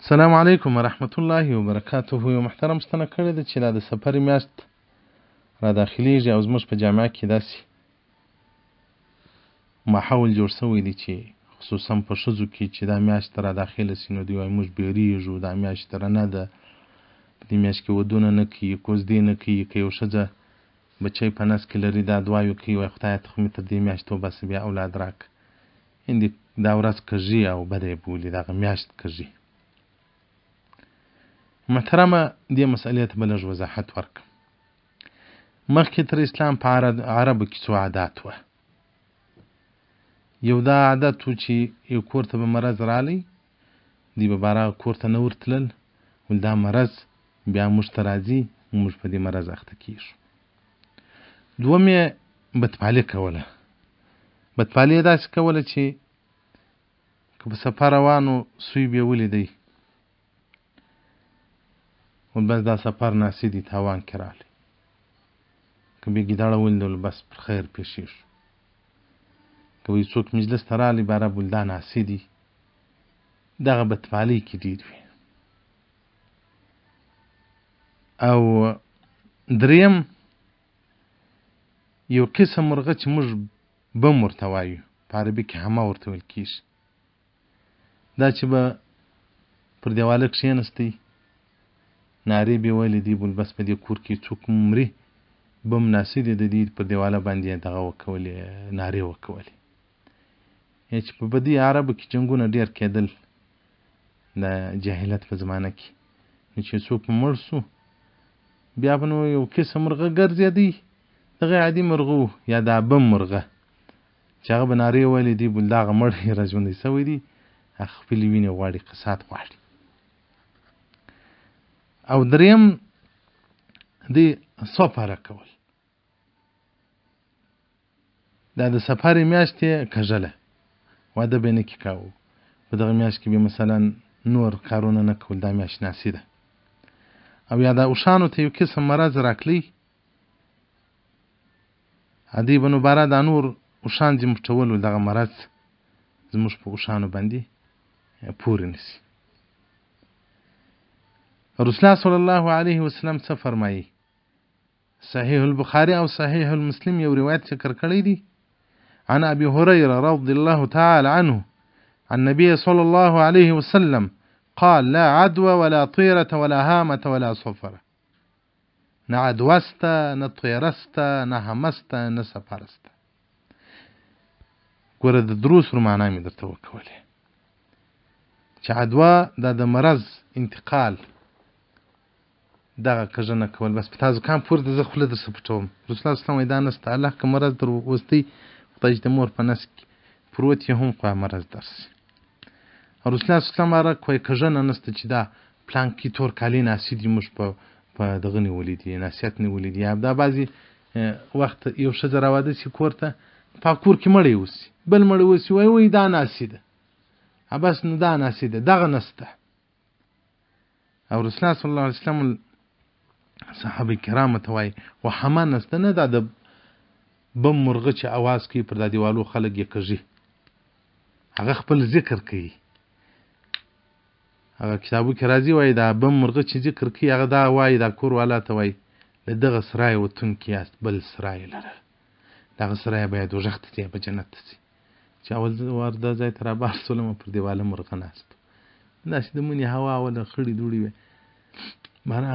السلام علیکم ورحمت الله وبرکاته. یو محترم پوښتنه کړې ده چې دا د سفر میاشت را داخلېږي او زموږ په جامعه کې داسې ماحول جوړ شوی دی چې خصوصا په ښځو کې چې دا میاشت را داخله سي نو دوی وایي موږ بیریږو، دا میاشت رنه ده، په دې میاشت کې ودونه نه کوي، کوزدې نه کوي. که یو ښځه بچی په نس کې لري دا دعاوې کوي، وایي خدایه ته خو مې تر دې میاشتې وباسه بیا اولاد راکړه. هندي دا ورځ کږي او بده یې بولي، دغه میاشت کږي. محترمه دې مسئلې ته به لږ وضاحت ورکړم. مخکې تر اسلام په عربو کې څو عادات وه. یو دا عادت و چې یو کور ته به مرض رالی، دوی به بارا کور ته نه ورتلل، ول دا مرض بیا موږ ته راځي، موږ په دې مرض اخته کیږو. دوم یې بدفالي کوله. بدفالي یې داسې کوله چې که په سفر روان و سوی به یې ولیدی، ول بس دا سفر ناسي دی، تاوان کې راغلی. که به یې ګیدړه ولیدل بس پر خیر پېښېږو. که به یې څوک مجلس ته راغلی باره ول دا ناسي دی. دغه بدفالۍ کې ډېر وي. او دریم یو قسم مرغه چې موږ بم ورته وایو، په عربي کې همه ورته ویل کېږي، دا چې به پر دیواله کښېنستی نارې به یې ویلې، دی بول بس په دې کور کې څوک مري بم ناسي دی، د دې پر دیواله باندې یې دغه وکولې، نارې وکولې. یا چې په بدی عربو کې جنګونه ډېر کېدل د جاهلیت په زمانه کې، نو چې څوک مړ سو بیا به نو یو قسم مرغه ګرځېدی، دغه عادي مرغه و یا دا بم مرغه چې هغه به نارې ویلې، دی بول دغه مړی را ژوندی سوی دی، هغه خپلې وینې غواړي، قصاد غواړي. او دریم دی سفره کول، دا د سفر میاشت یې کږله، واده به یې نه کې کاوه، په دغه میاشت کې به مثلا نور کارونه نه کول، دا میاشت ناسي ده. او یا دا اوښانو ته یو قسم مرض راکلی، دوی به نو باره دا نور اوښان زموږ ټولو دغه مرض زموږ په اوښانو باندې پورې نسی. رسول الله صلی الله علیه وسلم څه فرمایي؟ صحیح البخاري او صحیح المسلم یو روایت ذکر کړی دی، عن ابي هريره رضی الله تعالى عنه عن النبي صلى الله عليه وسلم قال لا عدوى ولا طيرة ولا هامة ولا صفرة. نه عدوه سته، نه طیره سته، نه همه سته، نه سفر سته. ګوره د درو سرو معنا مې درته وکولې چې عدوه دا د مرض انتقال، دغه کږنه کول، بس په تا زکام پورې ده، زه خوله درڅخه پټوم. رسول الله صلی الله علیه وسلم وایي دا نسته، الله که مرض در وستی خدای چې د مور په نس کې پروت یې هم خو مرض درسي. رسول الله صلی الله علیه وسلم مبارک وایي کږنه نسته چې دا پلان کې تور کالي ناسي دي، موږ په دغه نیولي دي، ناسیت نیولي دي. یا دا بعضې وخت یو ښځه راواده سي کور ته، په کور کې مړی وسي، بل مړی وسي، وایي وایي دا ناسي ده، بس نو دا ناسي ده، دغه نسته. او رسول الله صلی الله علیه وسلم صحابه کرامو ته وایي خو همه نسته، نه دا د بم مرغه چې اواز کوي پر دا دیوالو خلک یې کږي، هغه خپل ذکر کوي. هغه کتابو کې راځي وایي دا بم مرغه چې ذکر کوي هغه دا وایي، دا کور والا ته وایي له دغه سرای وتونکي یاست بل سرای لره، دغه سرای به یې دوږخ ته ځي به جنت ته ځي. چې اول وار دا ځای ته رابار سولم پر دیواله مرغه ناست، داسې د مني هوا وه، خړې دوړې وې، معنا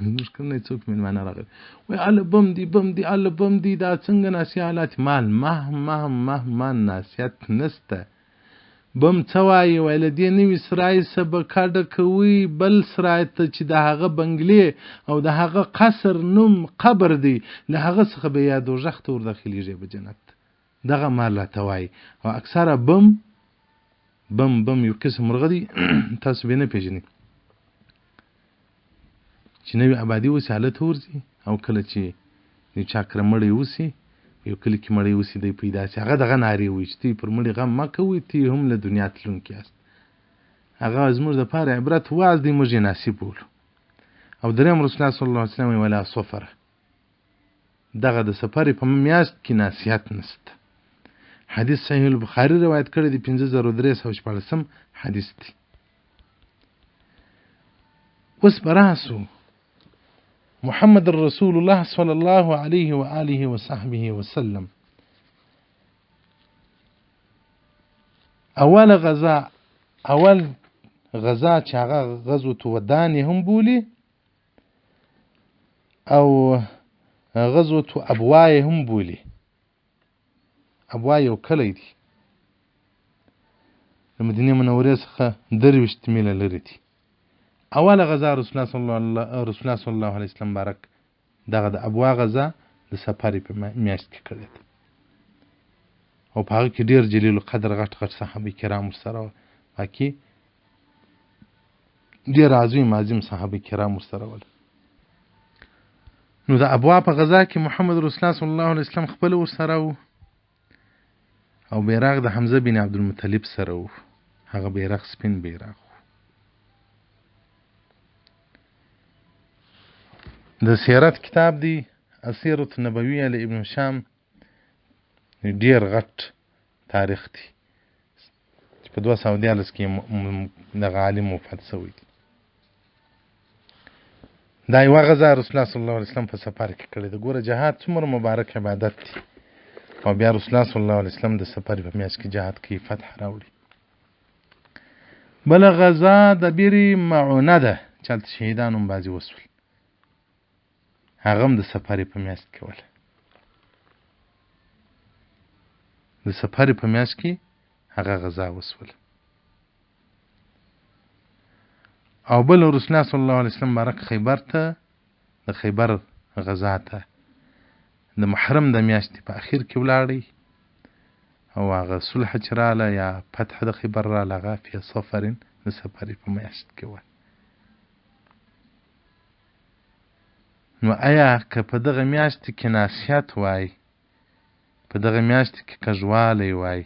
زموږ کله څوک مېلمانه راغلي وایي هله بم دی بم دی هله بم دی، دا څنګه ناسي حالات مال مه مه مه مه ناسیت نسته. بم څه وایي؟ وایي له دې نوي سرای څخه به کډه کوئ بل سرای ته چې د هغه بنګلې او د هغه قصر نوم قبر دی، له هغه څخه به یا دوږخ ته ورداخلېږي به جنت ته. دغه مال راته وایي. او اکثره بم بم بم یو قسم مرغه دی، تاسو به نه پېژنئ، چې نوې آبادي وسي هلته ورځي، او کله چې یو چا کره مړی وسي، یو کلي کې مړی وسي، دی پیدا سي، هغه دغه نارې وایي چې تی پر مړي غم مه کوئ، تی هم له دنیا تلونکي یاست. هغه زموږ دپاره عبرت واز دی، موږ یې ناصب بولو. او دریم رسول الله صلی الله علیه وسلم ولا سفره، دغه د سفر په میاشت کې نصیحت نسته. حدیث صحیح البخاري روایت کړی دی، 5316 حدیث دی. اوس به راسو محمد رسول الله صلی الله علیه و آله و صحبه وسلم اوله غزا، اول غزا چې هغه غزوة ودان هم بولي او غزوة ابوا هم بولي. ابوا یو کلی دی، د مدینې منورې څخه 23 میله لرې دی. اوله غزا رسول الله صلی الله علیه وسلم مبارک دغه د ابوا غزا د سفرې په میاشت کې کړې ده، او په هغه کې ډېر جلیل القدر غټ غټ صحابه کرام ورسره وه، باقي ډېر عظیم عظیم صحابه کرام ورسره ول. نو د ابوا په غزا کې محمد رسول الله صلی الله علیه وسلم خپل ورسره و، او بیرغ د حمزه بن عبدالمطلب سره و، هغه بیرغ سپین بیرغ و. د سیرت کتاب دی السیرة النبویه له ابن هشام، ډېر غټ تاریخ دی چې په 213 کې دغه عالم وفات شوی دی. دا یوه غزا رسول الله صلی الله علیه وسلم په سفر کې کړې ده. ګوره جهاد څومره مبارک عبادت دی، او بیا رسول الله صلی الله علیه وسلم د سفر په میاشت کې جهاد کوي، فتح راوړي. بله غزا د بیر معونه ده چې هلته شهیدان هم بعضې وسول، هغه هم د سفر په میاشت کې وله. د سفر په میاشت کې هغه غزا وسوله. او بل رسول الله صلی الله علیه وسلم مبارک خیبر ته، د خیبر غزا ته د محرم د میاشتې په اخر کې ولاړی، او هغه صلح چې راله یا فتح د خیبر راله هغه فی صفر د سفر په میاشت کې وه. نو آیا که په دغه میاشت کې ناسیت وای، په دغه میاشت کې کږوالی وای،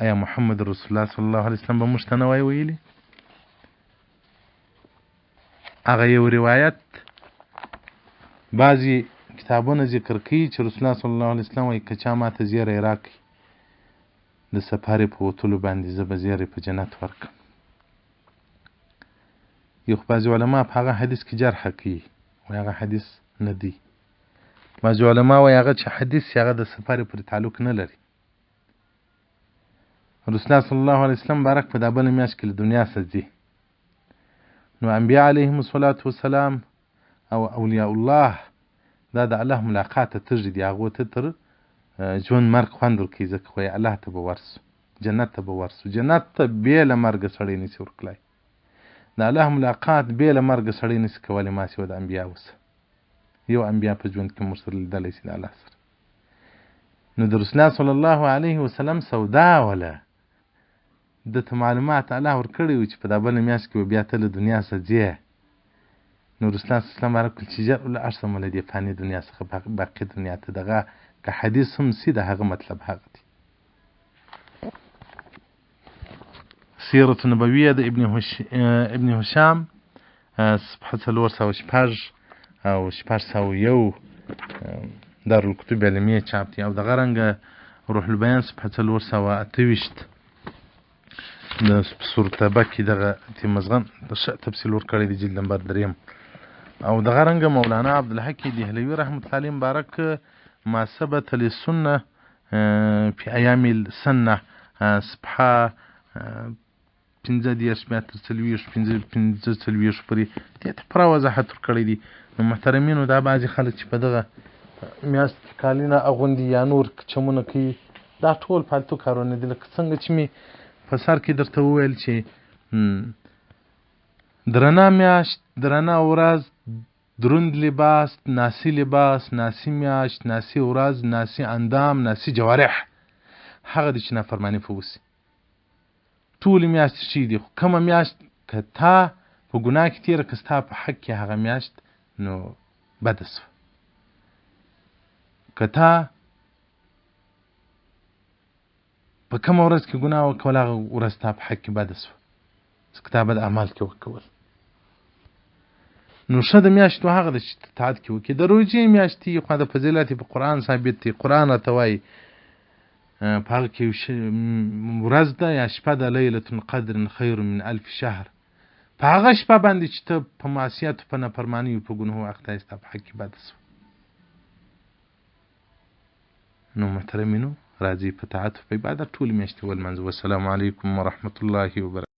آیا محمد رسول الله صلی الله علیه وسلم به موږ ته نه وای ویلي؟ هغه یو روایت بعضې کتابونه ذکر کوي چې رسول الله صلی الله علیه وسلم وایي که چا ماته زیری راکړي د سفر په وتلو باندې زه به زیری په جنت ورکړم. یو خو بعضې علما په هغه حدیث کې جرح کوي، وایي هغه حدیث نه دی. بعضې علما وایي هغه چې حدیث هغه د سفر پورې تعلق نه لري. رسول الله صلی الله علیه وسلم مبارک په دا بله میاشت کې له دنیا څخه ځي. نو انبیا علیهم الصلاة والسلام او اولیاء الله دا د الله ملاقات ته تږي دي، هغو ته تر ژوند مرګ خوند ورکوي، ځکه خو یې الله ته به ورسو، جنت ته به ورسو. جنت ته بې له مرګه سړی نشي ورکړای، د الله ملاقات بې له مرګه سړی نشي کولی، ما سوا د انبیاو سره. یو انبیا په ژوند کې موږ سره لیدلی شي د الله سره. نو د رسول الله صلی الله علیه وسلم سودا وله، ده ته معلومات الله ورکړی و چې په دا بله میاشت کې به بیا ته له دنیا څخه ځې. نو رسول الله صلی الله علیه وسلم مبارک کړل چې ژر ولاړ شم له دې فاني دنیا څخه باقي دنیا ته. دغه که حدیث هم سي د هغه مطلب هغه دی. سیرة نبویه د ابن هشام صفحه 406 او 601 دارالکتب علمیه چاپ دی، او دغه رنګه روح البیان صفحه 428 د سورتبه کې دغه تیمزغن د ښه تفصیل ورکړی دی، جلد نمبر 3. او دغه رنګه مولانا عبدالحق دهلوي رحمة الله علیه مبارک ما ثبت للسنة في ایام السنة صفحه 35 بیا تر 40 45 پورې دې ته پوره وضاحت ورکړی دی. نو محترمینو دا بعضې خلک چې په دغه میاشت کې کالینه اغوندي یا نور چمونه کوي، دا ټول فالتو کارونه دي. لکه څنګه چې مې په سر کې درته وویل چې درنه میاشت، درنه ورځ، دروند لباس، ناسي لباس، ناسي میاشت، ناسي ورځ، ناسي اندام، ناسي جوارح، هغه دي چې نافرماني په وسي. ټولې میاشتې ښې دي، خو کومه میاشت که تا په ګناه کې تېره که ستا په حق کې هغه میاشت نو بده سوه. که تا په کومه ورځ کې ګناه وکوله هغه ورځ ستا په حق کې بده سوه، ځکه تا بد اعمال کې وکول. نو ښه د میاشتو هغه ده چې طاعت کې وکړي. د روژې میاشتې خو د فضیلت په قرآن ثابت دی، قرآن راته وایي په هغه کې ورځ ده یا شپه ده، لیلة قدر خیر من الف شهر. په هغه شپه باندې چې ته په معصیت، په نافرمانیو، په ګناهو اخته یې، ستا په حق کې بده شوه. نو محترمینو، راځئ په طاعت او په عبادت ټولې میاشتې ولمانځو. والسلام علیکم ورحمة الله وبرکاته.